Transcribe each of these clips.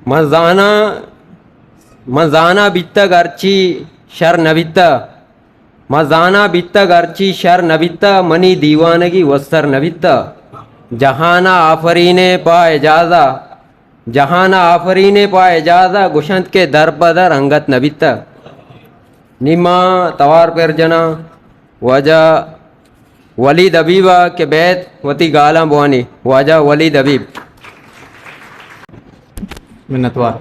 من زاناں، من زاناں بیتگ ہرچی شر نہ بیتہ۔ من زاناں بیتگ ہرچی شر نہ بیتہ، منی دیوانگی وسر نہ بیتہ۔ جہان ءَ آفرینے پہ اعجاز ءَ، جہان ءَ آفرینے پہ اعجاز ءَ، گوشنت کہ در پہ در انگت نہ بیتہ۔ نی ما توار پر جناں واجہ ولید حبیب ءَ کہ بیت وتی گالاں بوانی۔ واجہ ولید حبیب۔ منتوار۔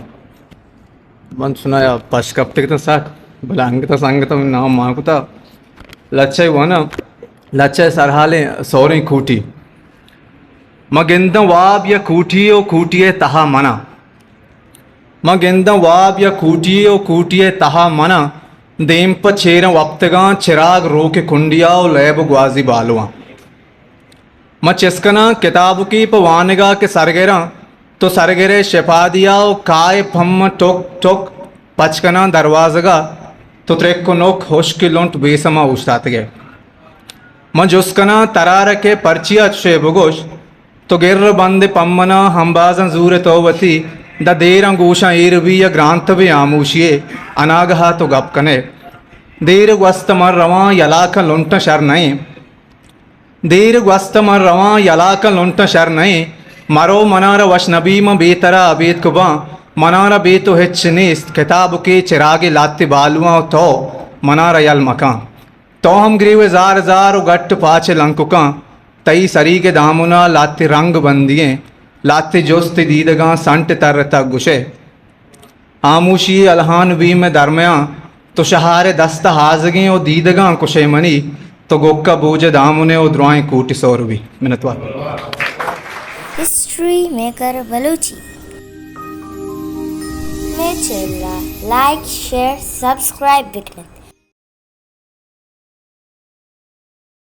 من چنایا پش کپتگ اتاں سک، بلے انگت ءَ سنگت ءَ نام مان کتا۔ لچہ ءِ واناں، لچہ ءِ سرحالیں سوریں کوٹی۔ ما گنداں واب یا کوٹی ءُ کوٹی ءِ تہا منا۔ ما گنداں واب یا کوٹی ءُ کوٹی ءِ تہا منا۔ دیم پہ چیراں وپتگاں چراگ روک کنڈیا ءُ لیب ءُ گوازی بالواں۔ من چست کناں کتابکی پہ وانگا کہ سرگراں، تو سرگرے شپادیا ءُ کائے پھم ٹک ٹک پچ کناں دروازگا، تو ترک ءُ نک ہشکی لنٹ بے سما اوشتاتگے۔ من جست کناں ترا را کہ پرچیا چشے بگوش، تو گر بند پمنا ہمبازاں زور تو وتی، داں دیراں گوشاں ایر بی یا گرانت بی ہاموشیے، اناگہا تو گپ کنے۔ دیر گوست من رواں یلاکاں لنٹاں شر نئیں۔ دیر گوست من رواں یلاکاں لنٹاں شر نئیں۔ مرو منارا وش نبی من بے ترا ابیتک باں۔ منارا بے تو ہچ نیست۔ کتابکے چراگے لاتی بالواں ءُ تو منارا یل مکاں۔ تو ہم گریوے زار زار ءُ گٹ پاچ لنککاں۔ تئی سریگ دامنا لاتی رنگ بندییں۔ لاتی جست دیدگاں سنٹ ترتگ گشے۔ ہاموشی الہان بی مئے درمیان، تو شہار دست ہازگیں ءُ دیدگاں کشے منی، تو گوکا بوج دامنے ءُ درائیں کوٹی سور بی۔ منتوار۔ ہسٹری میکر بلوچی۔ مئے چینل ءَ لائک، شیئر، سبسکرائب بکنت۔